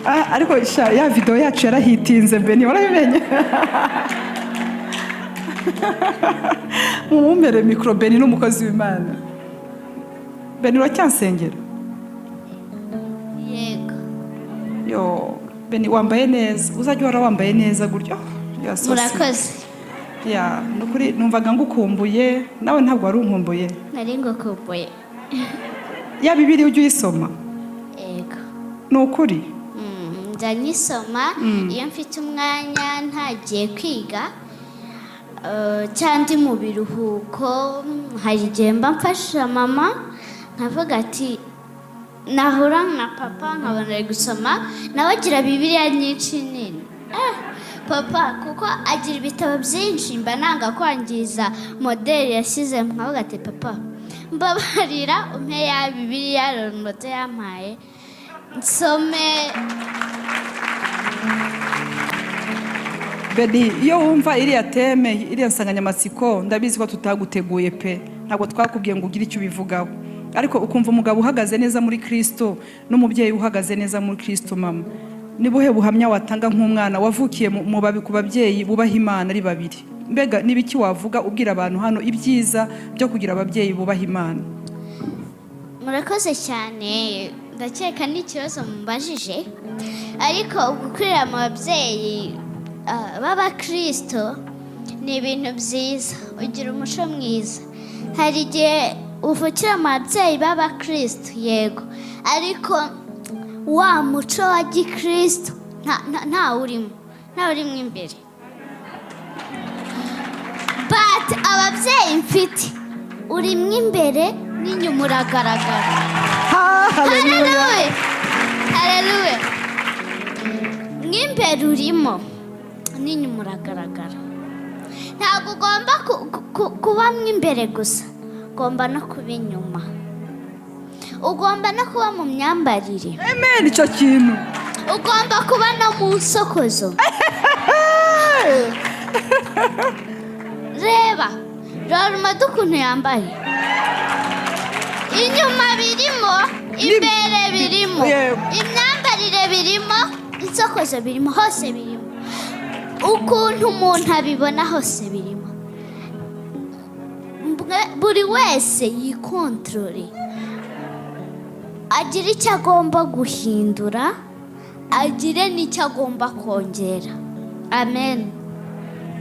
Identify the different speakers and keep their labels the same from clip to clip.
Speaker 1: Ariko sha, ya video yacu yarahitinze Beni, warabimenye? Mumumpere mikoro. Beni n'umukozi w'Imana. Beni, uracyansengera?
Speaker 2: Yego.
Speaker 1: Yo Beni, wambaye neza, uzajya uhora wambaye neza gutyo. Oh, you are so sweet.
Speaker 2: Murakoze.
Speaker 1: Ya, nukuri numvaga ngukumbuye. Nawe ntabwo wari unkumbuye?
Speaker 2: Nari ngukumbuye.
Speaker 1: Ya Bibiliya ujya uyisoma?
Speaker 2: Yego.
Speaker 1: Ni ukuri?
Speaker 2: Njya nyisoma iyo mfite umwanya, ntagiye kwiga cyangwa ndi mu biruhuko. Hari igihe mba mfasha mama, nkavuga ati nahura na papa nkabona ari gusoma, nawe agira Bibiliya nyinshi nini. Papa kuko agira ibitabo byinshi, mba nanga kwangiza moderi yashyize, nkavuga ati: "Papa, mbabarira umpe ya Bibiliya Romodo yampaye nsome."
Speaker 1: Beni, iyo wumva iriya thème, iriya nsanganyamatsiko, ndabizi ko tutaguteguye pe, ntabwo twakubwiye ngo ugire icyo ubivugaho, ariko ukumva umugabo uhagaze neza muri Kristo n'umubyeyi uhagaze neza muri Kristo, mama, ni buhe buhamya watanga nk'umwana wavukiye ku babyeyi bubaha Imana ari babiri? Mbega n'ibiki wavuga ubwira abantu hano ibyiza byo kugira ababyeyi bubaha Imana?
Speaker 2: Murakoze cyane. Ndakeka n'ikibazo mumbajije, ariko gukurira mu babyeyi b'abakirisito ni ibintu byiza, ugira umuco mwiza. Hari igihe uvukira mu babyeyi b'abakirisito, yego, ariko wa muco wa gikirisito ntawurimo, ntawurimo imbere. But ababyeyi mfite, urimo imbere n'inyuma uragaragara.
Speaker 1: Ha, haleluya!
Speaker 2: Haleluya, haleluya! Mw'imbere urimo n'inyuma uragaragara. Ntabwo ugomba kuba mo imbere gusa, ugomba no kuba inyuma, ugomba no kuba mu myambarire.
Speaker 1: Amen, icyo kintu.
Speaker 2: Ugomba kuba no mu nsokozo. Reba Rorumada ukuntu yambaye, inyuma birimo, imbere birimo, imyambarire birimo, insokozo birimo, hose birimo. Ukuntu umuntu abibona hose birimo. Buri wese yikontorore, agire icyo agomba guhindura, agire n'icyo agomba kongera. Amen.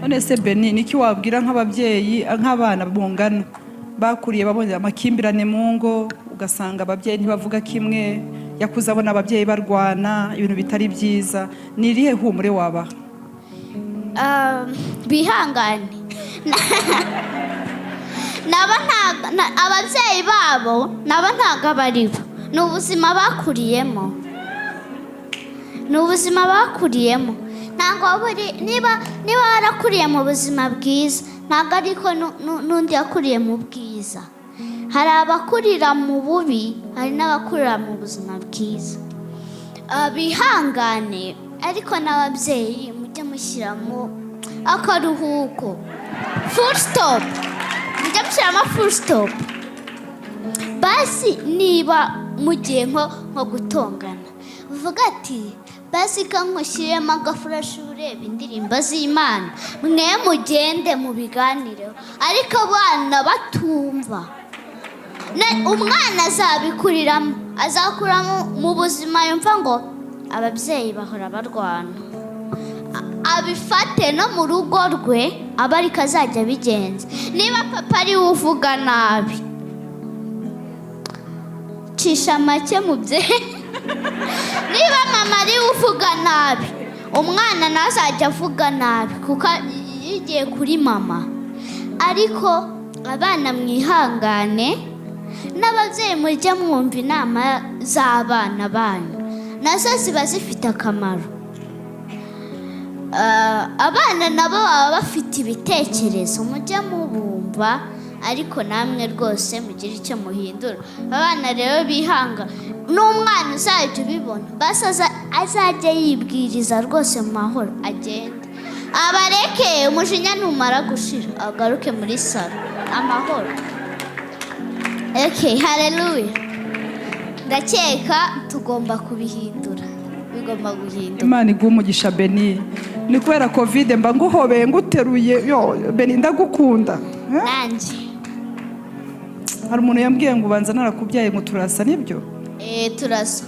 Speaker 1: None se Beni, niki wabwira nk'ababyeyi, nk'abana bungana bakuriye babonye amakimbirane mu ngo, ugasanga ababyeyi ntibavuga kimwe, yakuze abona ababyeyi barwana, ibintu bitari byiza, ni irihe humure wabaha?
Speaker 2: Bihangane. Nabo ababyeyi babo nabo ntabwo aba ari bo, ni ubuzima bakuriyemo, ni ubuzima bakuriyemo. Ntabwo waba niba warakuriye mu buzima bwiza, ntabwo ariko n'undi yakuriye mu bwiza. Hari abakurira mu bubi, hari n'abakurira mu buzima bwiza. Bihangane, ariko n'ababyeyi mujye mushyiramo akaruhuko, full stop, mujye mushyiramo full stop. Basi niba mugiye nko gutongana, uvuga ati: "Basi ka nkushyiremo agafurashi ureba indirimbo z'Imana, mwe mugende mubiganireho." Ariko abana batumva, umwana azabikuriramo, azakura mu buzima yumva ngo ababyeyi bahora barwana, abifate no mu rugo rwe abe ariko azajya abigenza. Niba papa ari we uvuga nabi, cisha make mu bye. Niba mama ari we uvuga nabi, umwana ntazajya avuga nabi kuko yigiye kuri mama. Ariko abana mwihangane, n'ababyeyi mujye mwumva inama z'abana banyu, nazo ziba zifite akamaro. Abana nabo baba bafite ibitekerezo, mujye mubumva, ariko namwe rwose mugire icyo muhindura. Abana rero bihanga, n'umwana uzajya ubibona, basi azajya yibwiriza rwose mu mahoro, agende abareke, umujinya numara gushira agaruke muri salo amahoro. Okay, haleluya! Ndakeka tugomba kubihindura, bigomba. Ngomba guhinduka.
Speaker 1: Imana iguhe umugisha Beni. Ni kubera Covid mba nguhobeye nguteruye. Yo Beni, ndagukunda.
Speaker 2: Nanjye.
Speaker 1: Hari umuntu yambwiye ngo ubanza narakubyaye, ngo turasa, nibyo?
Speaker 2: Turasa.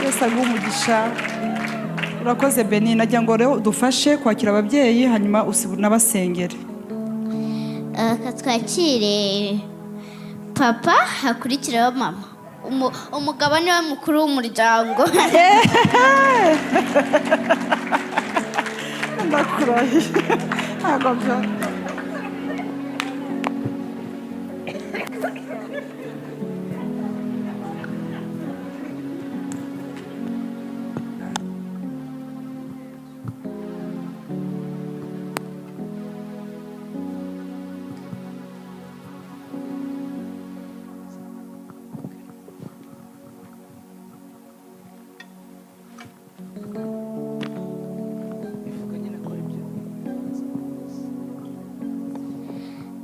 Speaker 1: Yesu aguhe umugisha. Urakoze Beni. Nagira ngo rero udufashe kwakira ababyeyi, hanyuma unabasengere.
Speaker 2: Twakire papa, hakurikiraho mama. Umugabo niwe mukuru w'umuryango.
Speaker 1: Ndakurahiye, ntabwo byo.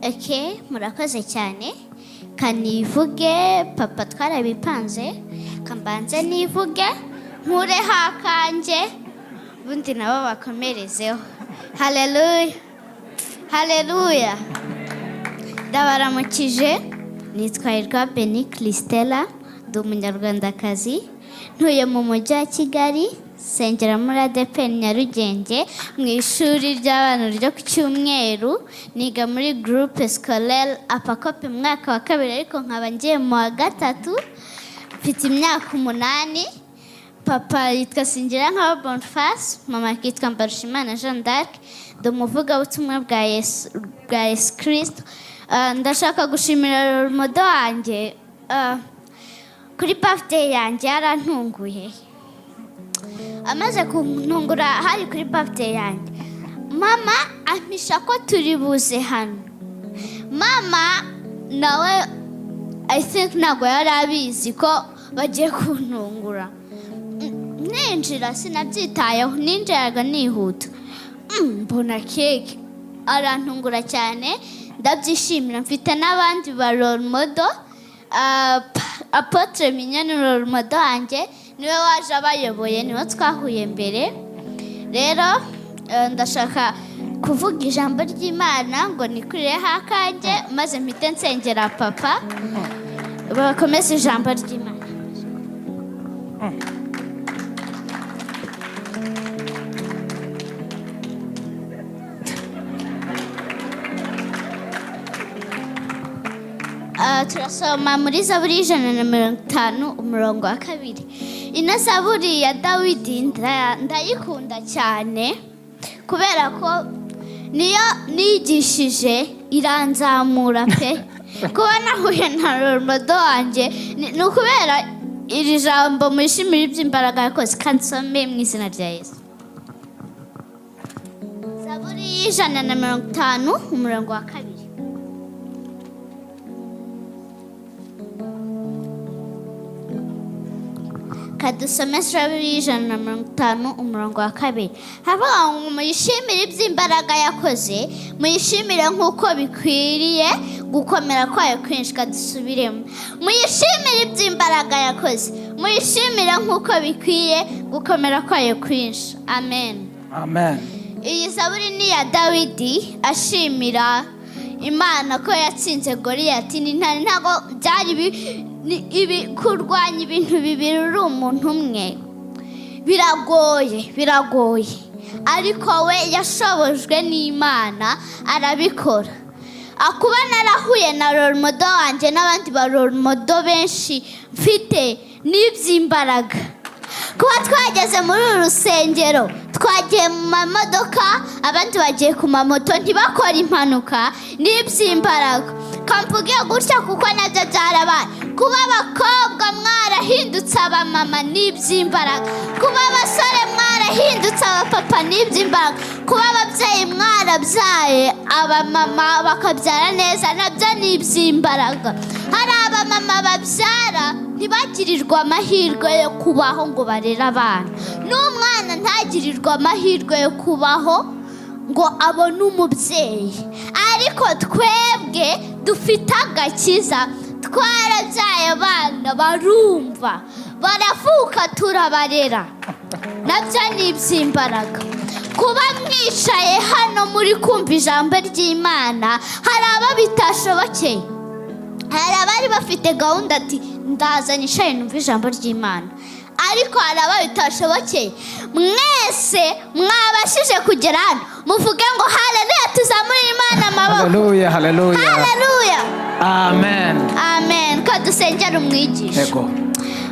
Speaker 2: Okay, murakoze cyane. Kanivuge papa, twarabipanze, kambanze nivuge nkureho akanjye, ubundi nabo bakomerezeho. Haleluya, haleluya. Ndabaramukije, nitwa Irwa Beni Christella, ndi umunyarwandakazi, ntuye mu mujyi wa Kigali, nsengera muri ADEPR Nyarugenge mu ishuri ry'abana ryo ku cyumweru, niga muri groupe scolaire Apacope mu mwaka wa kabiri, ariko nkaba ngiye mu wa gatatu, mfite imyaka 8. Papa yitwa Singirankabo Boniface, mama akitwa Mbarushimana Jeanne d'Arc, ndi umuvugabutumwa bwa Yesu, bwa Yesu Kristo. Ndashaka gushimira role model wanjye. Kuri birthday yanjye yarantunguye. Amaze kuntungura hari kuri birthday yanjye, mama ampisha ko turi buze hano. Mama nawe I think ntabwo yari abizi ko bagiye kuntungura. Ninjira sinabyitayeho, ninjiraga nihuta, mbona keke, arantungura cyane, ndabyishimira. Mfite n'abandi ba role model. Apotre Mignonne role model wanjye, niwe waje abayoboye, niwe twahuye mbere. Rero ndashaka kuvuga ijambo ry'Imana ngo nikurireho akanjye, maze mpite nsengera papa, bakomeze ijambo ry'Imana. Turasoma muri Zaburi 150 umurongo wa 2. Ino Zaburi ya Dawidi ndayikunda cyane kubera ko niyo nigishije, iranzamura pe. Kuba nahuye na role model wanjye ni ukubera iri jambo: mwishimire iby'imbaraga yakoze. Kandi nsome mu izina rya Yesu. Zaburi 150 umurongo wa 2. Kadusome Zaburi 150 umurongo wa 2. Havuga ngo: muyishimire iby'imbaraga yakoze, muyishimire nk'uko bikwiriye gukomera kwayo kwinshi. Kadusubiremo: muyishimire iby'imbaraga yakoze, muyishimire nk'uko bikwiye gukomera kwayo kwinshi. Amen.
Speaker 3: Amen.
Speaker 2: Iyi zaburi ni iya Dawidi ashimira Imana ko yatsinze Goliyati n'intare. Ntabwo byari ibi kurwanya ibintu bibiri uri umuntu umwe biragoye, biragoye, ariko we yashobojwe n'Imana arabikora. Akuba narahuye na role model wanjye n'abandi ba role model benshi mfite n'iby'imbaraga. Kuba twageze muri uru rusengero, twagiye mu mamodoka, abandi bagiye ku mamoto, ntibakore impanuka, n'iby'imbaraga. Kamvuge gutya kuko nabyo byarabaye. Kuba abakobwa mwarahindutse abamama n'iby'imbaraga, kuba abasore mwarahindutse abapapa n'iby'imbaraga, kuba ababyeyi mwarabyaye abamama bakabyara neza nabyo ni iby'imbaraga. Hari abamama babyara ntibagirirwe amahirwe yo kubaho ngo barere abana, n'umwana ntagirirwe amahirwe yo kubaho ngo abone umubyeyi. Ariko twebwe dufite agakiza, twarabyaye abana barumva, Baravuka turabarera, nabyo ni iby'imbaraga. Kuba mwicaye hano muri kumva ijambo ry'Imana, hari abo bitashobokeye, hari abari bafite gahunda ati: "Ndaza nicaye numva ijambo ry'Imana," ariko hari abo bitashobokeye. Mwese mwabashije kugera hano, muvuge ngo haleluya, tuzamure Imana amaboko.
Speaker 3: Haleluya, haleluya.
Speaker 2: Haleluya.
Speaker 3: Amen.
Speaker 2: Amen. Ko dusengera umwigisha.
Speaker 3: Yego.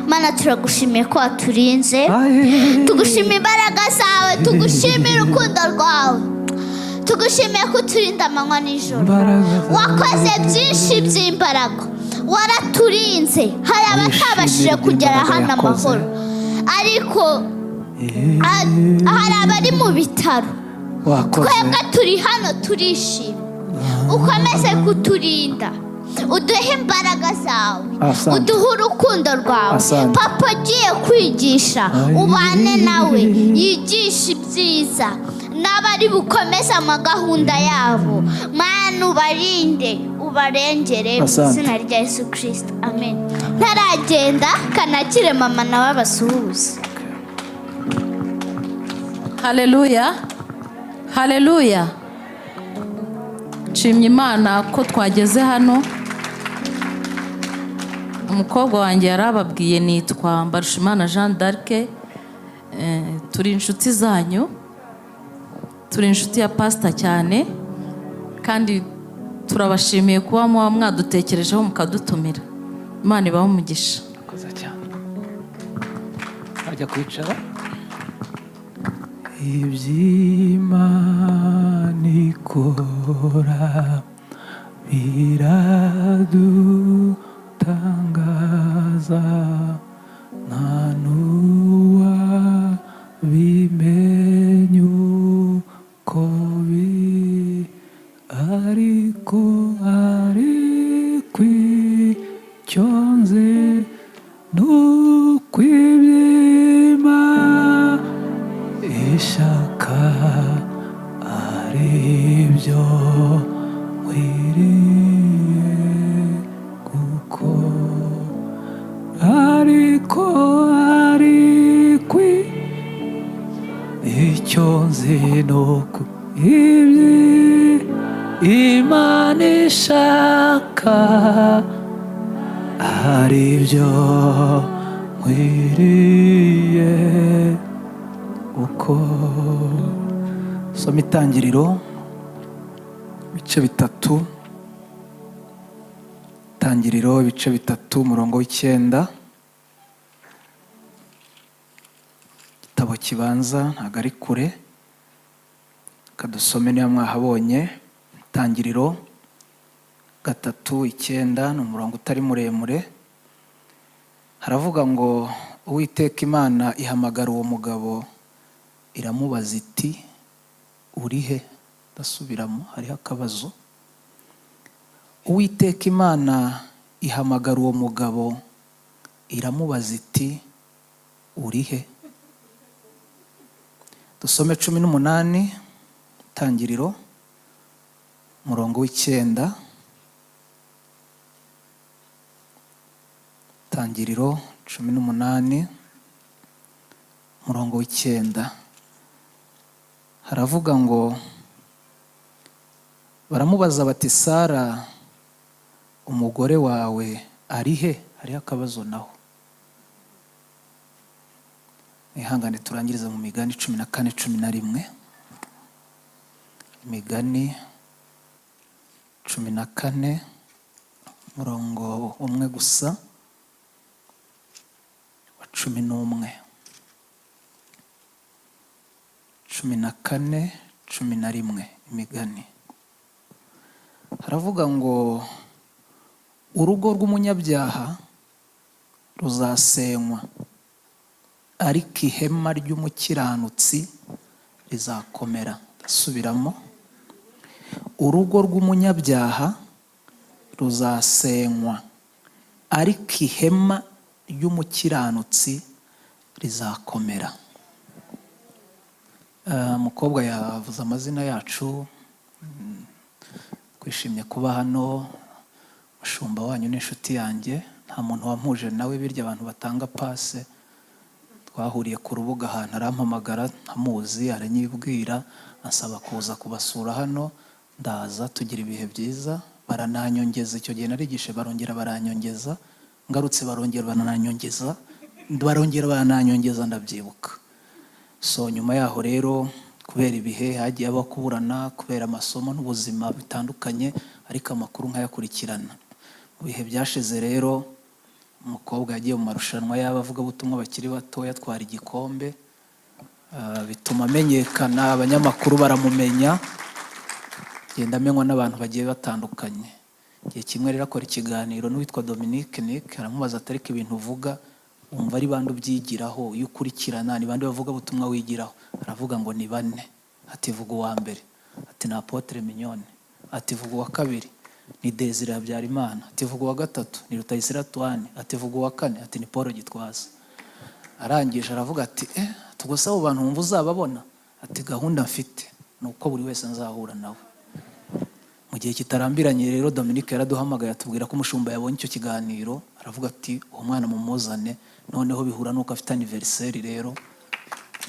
Speaker 2: Mana, turagushimiye ko waturinze, tugushimiye imbaraga zawe, tugushimire urukundo rwawe, tugushimiye ko uturinda amanywa nijoro. Wakoze byinshi by'imbaraga, waraturinze. Hari abatabashije kugera hano amahoro, ariko hari abari mu bitaro.
Speaker 3: Wakoze.
Speaker 2: Twebwe turi hano turishimye. Ukomeze kuturinda, uduhe imbaraga zawe,
Speaker 3: Asante.
Speaker 2: uduhe urukundo rwawe.
Speaker 3: Asante.
Speaker 2: Papa agiye kwigisha, ubane nawe, yigishe ibyiza, n'abari bukomeze amagahunda yabo. Mana, ubarinde, ubarengere mu
Speaker 3: Asante.
Speaker 2: izina rya Yesu Kirisito, amen. Ntaragenda, kanakire mama nawe abasuhuze.
Speaker 4: Haleluya, haleluya! Nshimye Imana ko twageze hano. Umukobwa wanjye yarababwiye, nitwa Mbarushimana Jean d'Arc. Turi inshuti zanyu, turi inshuti ya pasita cyane, kandi turabashimiye kuba muba mwadutekerejeho mukadutumira. Imana ibahe umugisha.
Speaker 3: Murakoze cyane. Wajya kwicara. Iby'Imana ikora biradutangaza, nta n'uwabimenya uko biri, ariko icyo nzi ni uko iby'Imana ishaka ari byo nkwiriye gukora. Ariko icyo nzi ni uko Imana ishaka ari byo nkwiriye uko. Soma Itangiriro ibice 3, Itangiriro ibice 3, umurongo w'9. Igitabo kibanza, ntabwo ari kure, kadusome niba mwahabonye. Itangiriro 3:9, ni umurongo utari muremure. Haravuga ngo: "Uwiteka Imana ihamagara uwo mugabo, iramubaza iti: 'Uri he?'" Ndasubiramo, hariho akabazo. Uwiteka Imana ihamagara uwo mugabo, iramubaza iti: "Uri he?" Dusome 18, Itangiriro, umurongo w'9. Itangiriro 18, umurongo w'9, haravuga ngo: "Baramubaza bati: 'Sara umugore wawe ari he?'" Hariho akabazo naho. Mwihangane turangiriza mu Migani 14:11. Imigani 14, umurongo umwe gusa wa 11. 14:11, Imigani. Haravuga ngo: "Urugo rw'umunyabyaha ruzasenywa, ariko ihema ry'umukiranutsi rizakomera." Ndasubiramo: urugo rw'umunyabyaha ruzasenywa, ariko ihema ry'umukiranutsi rizakomera. Umukobwa yavuze amazina yacu. Twishimye kuba hano. Umushumba wanyu n'inshuti yanjye. Nta muntu wampuje nawe, birya abantu batanga passe. Twahuriye ku rubuga ahantu, arampamagara ntamuzi, aranyibwira, ansaba kuza kubasura hano. Ndaza, tugira ibihe byiza, barananyongeza. Icyo gihe narigishe, barongera baranyongeza, ngarutse barongera barananyongeza, barongera barananyongeza, ndabyibuka. So nyuma yaho rero, kubera ibihe hagiye haba kuburana, kubera amasomo n'ubuzima bitandukanye, ariko amakuru nkayakurikirana. Mu bihe byashize rero, umukobwa yagiye mu marushanwa y'abavugabutumwa bakiri batoya, atwara igikombe, bituma amenyekana, abanyamakuru baramumenya, genda amenywa n'abantu bagiye batandukanye. Igihe kimwe rero akora ikiganiro n'uwitwa Dominique Nick, aramubaza ati: "Ariko ibintu uvuga wumva ari bande ubyigiraho? Iyo ukurikirana, ni bande bavugabutumwa wigiraho?" Aravuga ngo ni bane. Ati: "Vuga uwa mbere." Ati: "Ni Apôtre Mignone." Ati: "Vuga uwa kabiri." "Ni Desire Habyarimana." Ati: "Vuga uwa gatatu." "Ni Rutayisire Antoine." Ati: "Vuga uwa kane." Ati: "Ni Paul Gitwaza." Arangije aravuga ati: "Eh, tugusa abo bantu wumva uzababona?" Ati: "Gahunda mfite ni uko buri wese nzahura nawe." Mu gihe kitarambiranye rero, Dominique yaraduhamagaye, atubwira ko umushumba yabonye icyo kiganiro, aravuga ati: "Uwo mwana mumuzane." Noneho bihura n'uko afite anniversaire. Rero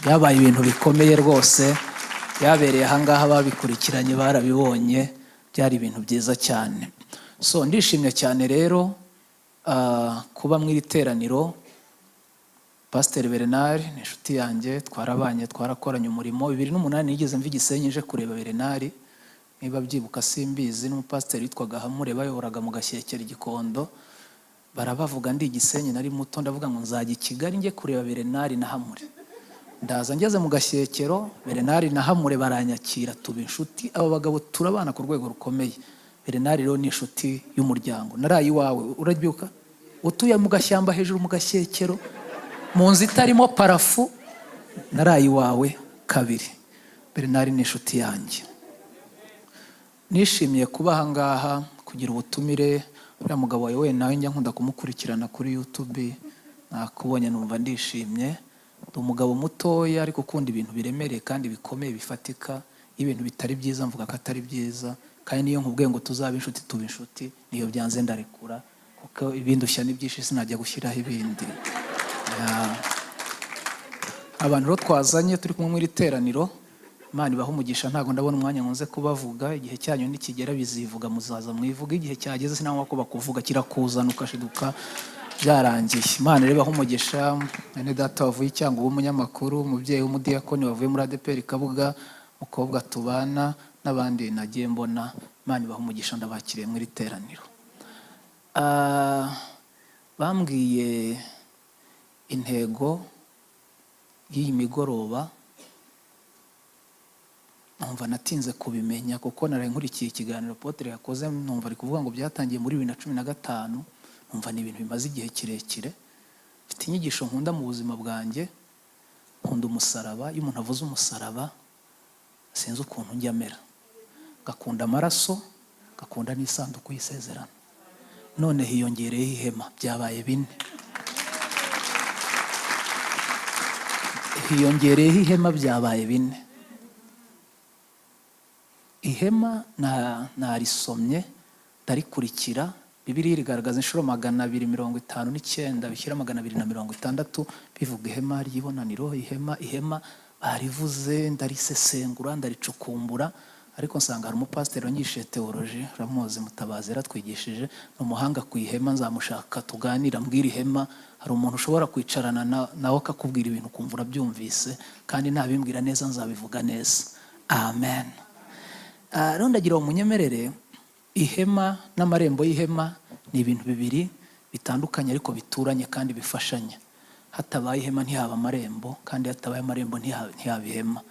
Speaker 3: byabaye ibintu bikomeye rwose, byabereye ahangaha, babikurikiranye barabibonye, byari ibintu byiza cyane. So ndishimye cyane rero kuba mu iri teraniro. Pasiteri Bernard ni inshuti yanjye, twarabanye, twarakoranye umurimo. 2008 nigeze mva i Gisenyi nje kureba Bernard, niba byibuka simbizi, n'umupasiteri witwaga Hamure, bayoboraga mu Gashyekero, Gikondo. Barabavuga ndi i Gisenyi, nari muto, ndavuga ngo nzajya i Kigali njye kureba Bernard na Hamure. Ndaza, ngeze mu Gashyekero, Bernard na Hamure baranyakira, tuba inshuti. Aba bagabo turabana ku rwego rukomeye. Bernard rero ni inshuti y'umuryango. Naraye iwawe, urabyuka, utuye mu gashyamba hejuru mu Gashyekero, mu nzu itarimo plafond. Naraye iwawe kabiri. Bernard ni inshuti yanjye. Nishimiye kuba aha ngaha, kugira ubutumire. Uriya mugabo wawe nawe njya nkunda kumukurikirana kuri YouTube, nakubonye numva ndishimye. Ndi umugabo mutoya ariko ukunda ibintu biremereye kandi bikomeye, bifatika. Iyo ibintu bitari byiza, mvuga ko atari byiza, kandi niyo nkubwiye ngo tuzabe inshuti, tuba inshuti. Niyo byanze ndarekura, kuko ibindushya ni byinshi, sinajya gushyiraho ibindi. Yeah. Abantu rero twazanye, turi kumwe mu iri teraniro, Imana ibaha umugisha. Ntabwo ndabona umwanya nkunze kubavuga. Igihe cyanyu nikigera bizivuga, muzaza mwivuga. Igihe cyageze sinangwa ko bakuvuga, kirakuzana ukashiduka byarangiye. Imana rero ibaha umugisha. Mwene data wavuye i Cyangugu w'umunyamakuru, umubyeyi w'umudiyakoni wavuye muri ADEPR Kabuga, umukobwa tubana n'abandi nagiye mbona, Imana ibaha umugisha. Ndabakiriye mu iri teraniro. Bambwiye intego y'iyi migoroba, numva natinze kubimenya, kuko naraye nkurikiye ikiganiro Apôtre yakoze, numva ari kuvuga ngo byatangiye muri 2015, numva ni ibintu bimaze igihe kirekire. Mfite inyigisho nkunda mu buzima bwanjye, nkunda umusaraba. Iyo umuntu avuze umusaraba, sinzi ukuntu njya amera. Ngakunda amaraso, ngakunda n'isanduku y'isezerano, none hiyongereyeho ihema, byabaye bine. Hiyongereyeho ihema, byabaye bine. Ihema narisomye, ndarikurikira. Bibiliya rigaragaza inshuro 259, bishyira 260, bivuga ihema ry'ibonaniro. Ihema, ihema barivuze, ndarisesengura, ndaricukumbura, ariko nsanga hari umupasiteri wanyigishije théologie, uramuzi, Mutabazi, yaratwigishije, ni umuhanga ku ihema. Nzamushaka tuganira, mbwira ihema. Hari umuntu ushobora kwicarana nawe akakubwira ibintu ukumva urabyumvise, kandi nabimbwira neza nzabivuga neza. Amen. Rero ndagira ngo munyemerere, ihema n'amarembo y'ihema ni ibintu bibiri bitandukanye ariko bituranye kandi bifashanya. Hatabaye ihema ntihaba amarembo, kandi hatabaye amarembo ntihaba ihema.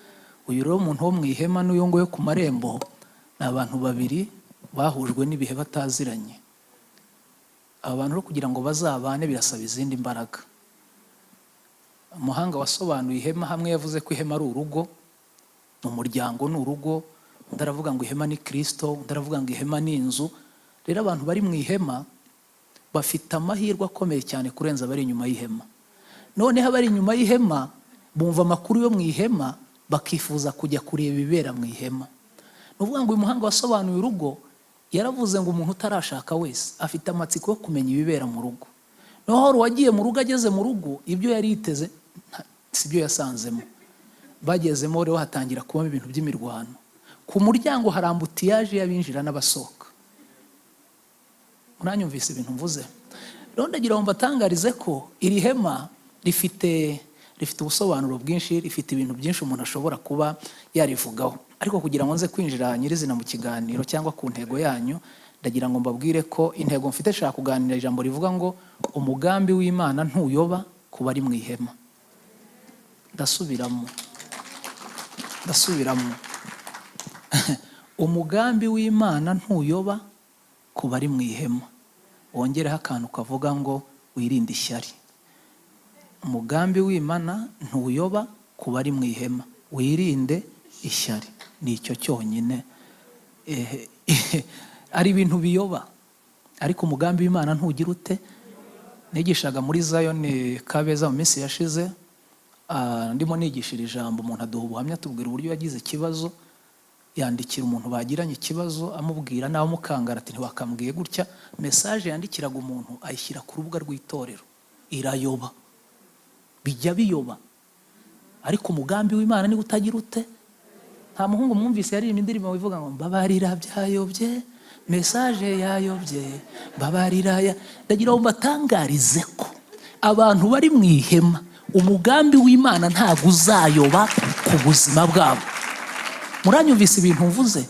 Speaker 3: Uyu rero umuntu wo mu ihema n'uyu nguyu ku marembo ni abantu babiri bahujwe n'ibihe bataziranye. Aba bantu rero kugira ngo bazabane birasaba izindi mbaraga. Umuhanga wasobanuye ihema hamwe yavuze ko ihema ari urugo, ni umuryango, ni urugo. Undi aravuga ngo ihema ni Kristo, undi aravuga ngo ihema ni inzu. Rero abantu bari mu ihema bafite amahirwe akomeye cyane kurenza abari inyuma y'ihema. Noneho abari inyuma y'ihema bumva amakuru yo mu ihema, bakifuza kujya kureba ibibera mu ihema. Ni ukuvuga ngo uyu muhanga wasobanuye urugo yaravuze ngo umuntu utarashaka wese afite amatsiko yo kumenya ibibera mu rugo. Noneho hari uwagiye mu rugo, ageze mu rugo ibyo yari yiteze si byo yasanzemo. Bagezemo rero hatangira kubamo ibintu by'imirwano. Ku muryango hari ambutiyaje y'abinjira n'abasohoka. Muranyumvise ibintu mvuze? Rero ndagira ngo mbatangarize ko iri hema rifite ubusobanuro bwinshi, rifite ibintu byinshi umuntu ashobora kuba yarivugaho. Ariko kugira ngo nze kwinjira nyirizina mu kiganiro cyangwa ku ntego yanyu, ndagira ngo mbabwire ko intego mfite, nshaka kuganira ijambo rivuga ngo umugambi w'Imana ntuyoba ku bari mu ihema. Ndasubiramo. Umugambi w'Imana ntuyoba ku bari mu ihema. Wongereho akantu kavuga ngo wirinde ishyari. Umugambi w'Imana ntuyoba ku bari mu ihema, wirinde ishyari. Ni icyo cyonyine. Ari ibintu biyoba, ariko umugambi w'Imana ntugira ute. Nigishaga muri Zion Kabeza mu minsi yashize, ndimo nigishira ijambo, umuntu aduha ubuhamya tubwira uburyo yagize ikibazo, yandikira umuntu bagiranye ikibazo amubwira nawe amukangara ati ntiwakambwiye gutya. Message yandikiraga umuntu ayishyira ku rubuga rw'itorero, irayoba. Bijya biyoba, ariko umugambi w'Imana niba utagira ute. Nta muhungu mwumvise yaririmba indirimbo ivuga ngo mbabarira byayobye, message yayobye, mbabarira ya. Ndagira ngo mbatangarize ko abantu bari mu ihema umugambi w'Imana ntabwo uzayoba ku buzima bwabo. Muranyumvise ibintu mvuze?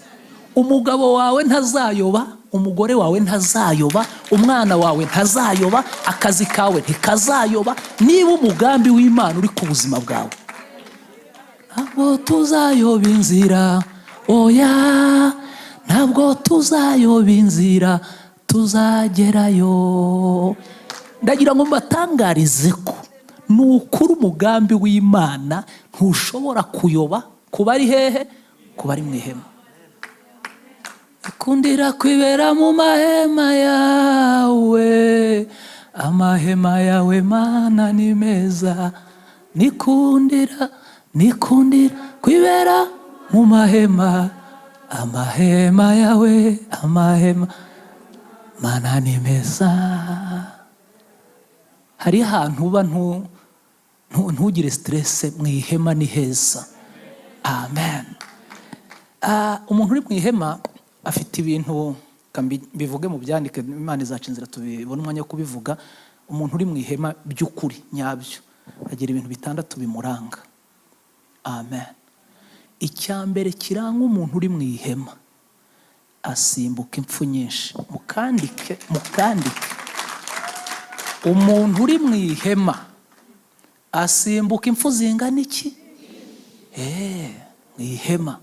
Speaker 3: Umugabo wawe ntazayoba, umugore wawe ntazayoba, umwana wawe ntazayoba, akazi kawe ntikazayoba, niba umugambi w'Imana uri ku buzima bwawe. Ntabwo tuzayoba inzira, oya, ntabwo tuzayoba inzira, tuzagerayo. Ndagira ngo mbatangarize ko ni ukuri umugambi w'Imana ntushobora kuyoba ku bari hehe? Ku bari mu ihema. Ikundira kwibera mu mahema yawe, amahema yawe Mana ni meza. Nikundira kwibera mu mahema, amahema yawe, amahema Mana ni meza. Hari ahantu uba ntugire stress, mu ihema ni heza. Amen. Umuntu uri mu ihema afite ibintu, bivuge mu byandike, Imana izaca inzira tubibone umwanya wo kubivuga. Umuntu uri mu ihema by'ukuri nyabyo agira ibintu bitandatu bimuranga. Amen. Icya mbere kiranga umuntu uri mu ihema, asimbuka impfu nyinshi. Mukandike. Umuntu uri mu ihema asimbuka impfu zingana iki? Mu ihema,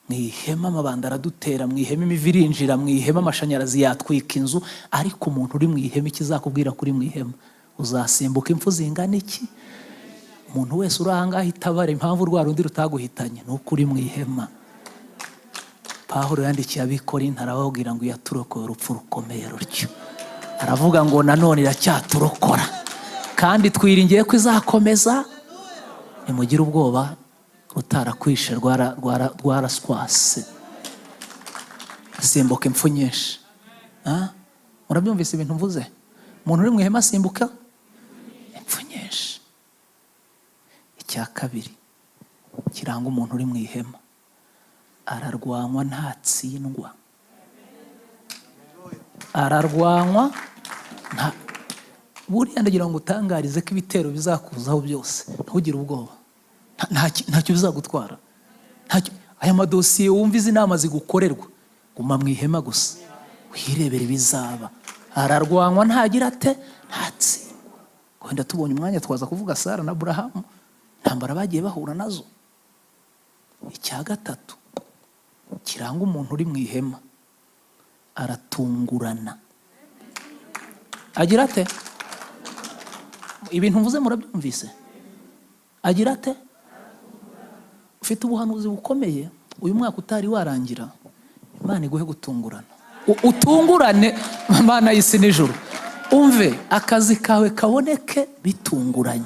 Speaker 3: mu ihema amabanda aradutera, mu ihema imivi irinjira, mu ihema amashanyarazi yatwika inzu. Ariko umuntu uri mu ihema, ikizakubwira kuri mu ihema, uzasimbuka impfu zingana iki? Umuntu wese uri ahangaha itabara impamvu rwa rundi rutaguhitanye ni uko uri mu ihema. Pawulo yandikiye Abikorinto arababwira ngo yaturokoye urupfu rukomeye rutyo, aravuga ngo nanone iracyaturokora kandi twiringiye ko izakomeza. Nimugire ubwoba, rutarakwishe rwaraswase. Asimbuka impfu nyinshi. Murabyumvise ibintu mvuze? Umuntu uri mu ihema asimbuka impfu nyinshi. Icya kabiri kiranga umuntu uri mu ihema, ararwanywa ntatsindwa. Ararwanywa nta. Buriya ndagira ngo utangarize ko ibitero bizakuzaho byose ntugire ubwoba. Ntacyo bizagutwara. Aya madosiye wumva izi nama zigukorerwa, guma mu ihema gusa wirebere bizaba. Ararwanywa ntagira ate? Ntatsindwa. Wenda tubonye umwanya twaza kuvuga Sara na Aburahamu, intambara bagiye bahura nazo. Icya gatatu kiranga umuntu uri mu ihema, aratungurana. Agira ate? Ibintu mvuze murabyumvise? Agira ate? Ufite ubuhanuzi bukomeye uyu mwaka utari warangira, Imana iguhe gutungurana. Utungurane Mana y'isi n'ijuru. Umve, akazi kawe kaboneke bitunguranye,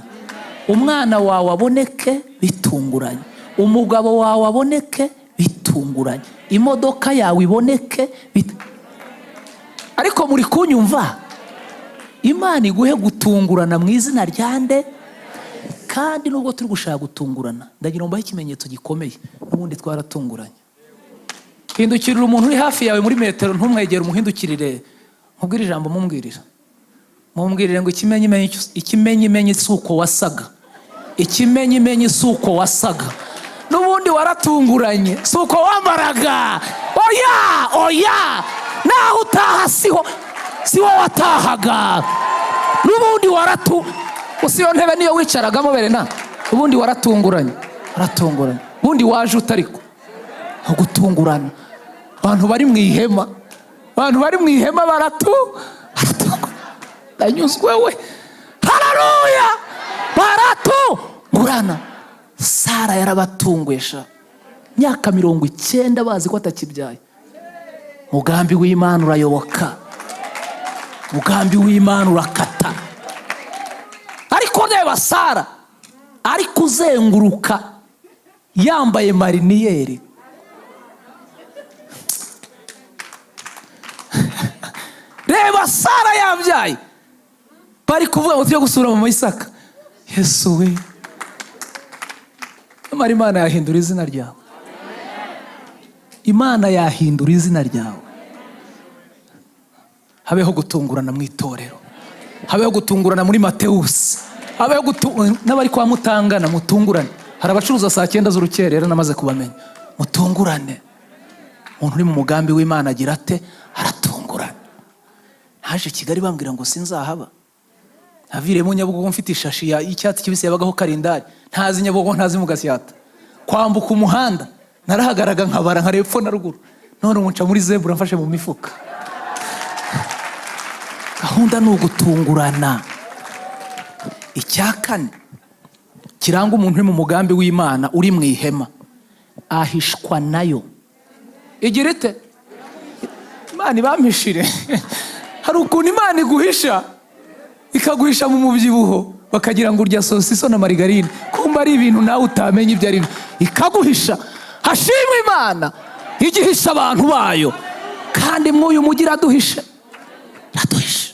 Speaker 3: umwana wawe aboneke bitunguranye, umugabo wawe aboneke bitunguranye, imodoka yawe iboneke. Ariko muri kunyumva, Imana iguhe gutungurana mu izina rya nde? Kandi nubwo turi gushaka gutungurana, ndagira ngo mbahe ikimenyetso gikomeye, n'ubundi twaratunguranye. Hindukirira umuntu uri hafi yawe muri metero, ntumwegere, umuhindukirire, nkubwire ijambo mumbwirira. Mumbwirire ngo ikimenyimenyi si uko wasaga. Ikimenyimenyi si uko wasaga. N'ubundi waratunguranye, si uko wambaraga. Oya, oya, naho utaha siho, siho watahaga. N'ubundi waratu, gusa iyo ntebe niyo wicaragamo berena. Ubundi waratunguranye, waratunguranye. Ubundi waje utariko. Gutungurana. Abantu bari mu ihema, abantu bari mu ihema baratungurana. Ndanyuzwe we. Haleluya! Baratungurana. Sara yarabatunguye sha. Imyaka 90 bazi ko atakibyaye. Mugambi w'Imana urayoboka. Mugambi w'Imana urakata. Ariko reba Sara ari kuzenguruka yambaye mariniyeri. Reba Sara yabyaye. Bari kuvuga ngo tujye gusura mama Isaka. Yesu we. Nyamara Imana yahindura izina ryawe. Imana yahindura izina ryawe. Habeho gutungurana mu itorero. Habeho gutungurana muri Matewusi. Habeho n'abari kwa Mutangana mutungurane. Hari abacuruza saa 9 z'urukerera namaze kubamenya. Mutungurane. Umuntu uri mu mugambi w'Imana agira ate? Aratungurana. Naje Kigali bambwira ngo sinzahaba. Naviremo Nyabugogo mfite ishashi y'icyatsi kibisi yabagaho karindari. Ntazi Nyabugogo, ntazi mu Gasyata. Kwambuka umuhanda narahagaraga nkabara nkareba epfo na ruguru. None ubu nca muri zebura mfashe mu mifuka. Gahunda ni ugutungurana. Icya kane kiranga umuntu uri mu mugambi w'Imana uri mu ihema, ahishwa nayo. Igira ite? Imana ibampishire. Hari ukuntu Imana iguhisha, ikaguhisha mu mubyibuho, bakagira ngo urya sosiso na marigarine, kumba ari ibintu nawe utamenya ibyo ari byo. Ikaguhisha. Hashimwe Imana igihisha abantu bayo. Kandi mw'uyu mujyi iraduhisha. Iraduhisha.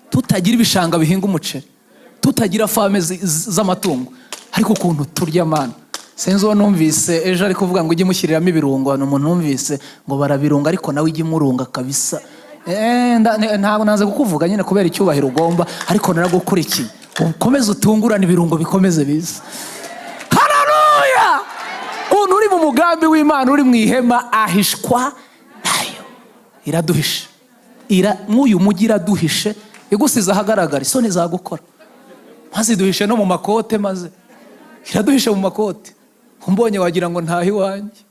Speaker 3: Tutagira ibishanga bihinga umuceri, tutagira fame z'amatungo, ariko ukuntu turya mana. Sinzi uwo numvise ejo ari kuvuga ngo ujye imushyiriramo ibirungo. Hano umuntu numvise ngo barabirunga, ariko nawe ujye imurunga kabisa. Ntabwo nanze kukuvuga nyine kubera icyubahiro ugomba, ariko naragukurikiye. Ukomeze utungurane, ibirungo bikomeze bize. Haleluya! Umuntu uri mu mugambi w'Imana uri mu ihema ahishwa nayo. Iraduhisha. Mw'uyu mujyi iraduhishe, igusize ahagaragara isoni zagukora. Maze iduhishe no mu makote, maze iraduhishe mu makote. Umbonye wagira ngo ntahe iwanjye,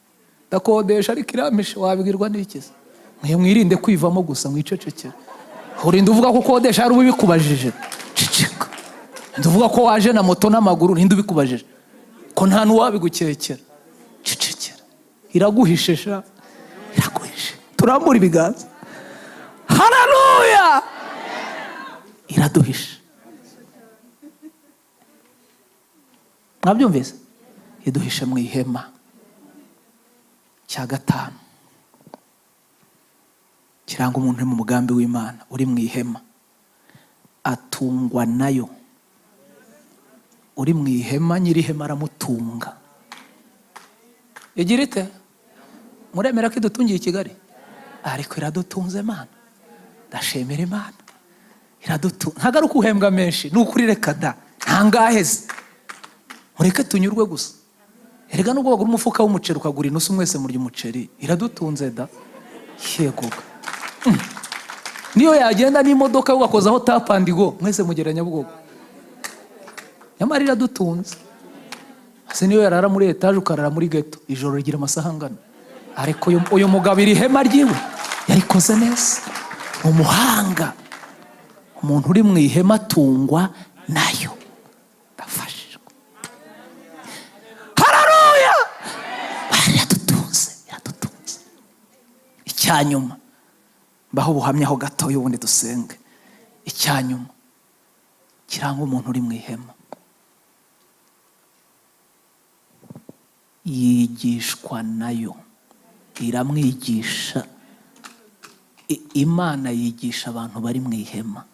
Speaker 3: ndakodesha, ariko irampishe. Wabwirwa n'ikiza? Mwe mwirinde kwivamo gusa, mwicecekere. Urinda uvuga ko ukodesha hari ubikubajije? Ceceka. Urinda uvuga ko waje na moto n'amaguru, ninde ubikubajije? Ko nta n'uwabigukekera. Cecekera. Iraguhishe sha, iraguhishe. Turambura ibiganza. Haleluya! Iraduhishe. Mwabyumvise? Iduhishe mu ihema. Cya gatanu kiranga umuntu uri mu mugambi w'Imana uri mu ihema, atungwa nayo. Uri mu ihema, nyiri ihema aramutunga. Igira ite? Muremera ko idutungiye i Kigali? Ariko iradutunze Mana. Ndashimira Imana. Iradutunga. Ntabwo ari ukuhembwa menshi, ni ukuri reka da. Ntangaheze. Mureke tunyurwe gusa. Erega nubwo wagura umufuka w'umuceri ukagura inusu mwese murya umuceri, iradutunze da. Yegoga. Niyo yagenda n'imodoka ugakozaho tap and go, mwese mugera Nyabugogo. Nyamara iradutunze. Ese niyo yarara muri etaje ukarara muri ghetto, ijoro rigira amasaha angana. Ariko uyu mugabo iri hema ryiwe yarikoze neza. Umuhanga. Umuntu uri mu ihema atungwa nayo. Ndafashijwe. Haleluya! Iradutunze, iradutunze. Icyanyuma mbaho ubuhamya ho gatoya ubundi dusenge. Icyanyuma kiranga umuntu uri mu ihema, yigishwa nayo, iramwigisha. Imana yigisha abantu bari mu ihema.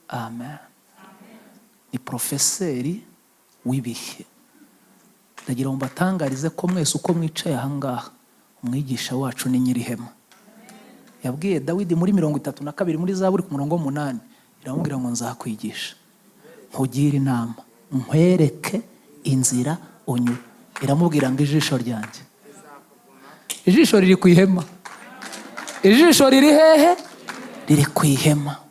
Speaker 3: Amen. Ni porofeseri w'ibihe. Ndagira ngo mbatangarize ko mwese uko mwicaye ahangaha, umwigisha wacu ni nyir'ihema. Yabwiye Dawidi muri 32 muri Zaburi ku murongo w'8, iramubwira ngo nzakwigisha, nkugire inama, nkwereke inzira unyura. Iramubwira ngo ijisho ryanjye, ijisho riri ku ihema. Ijisho riri hehe? Riri ku ihema.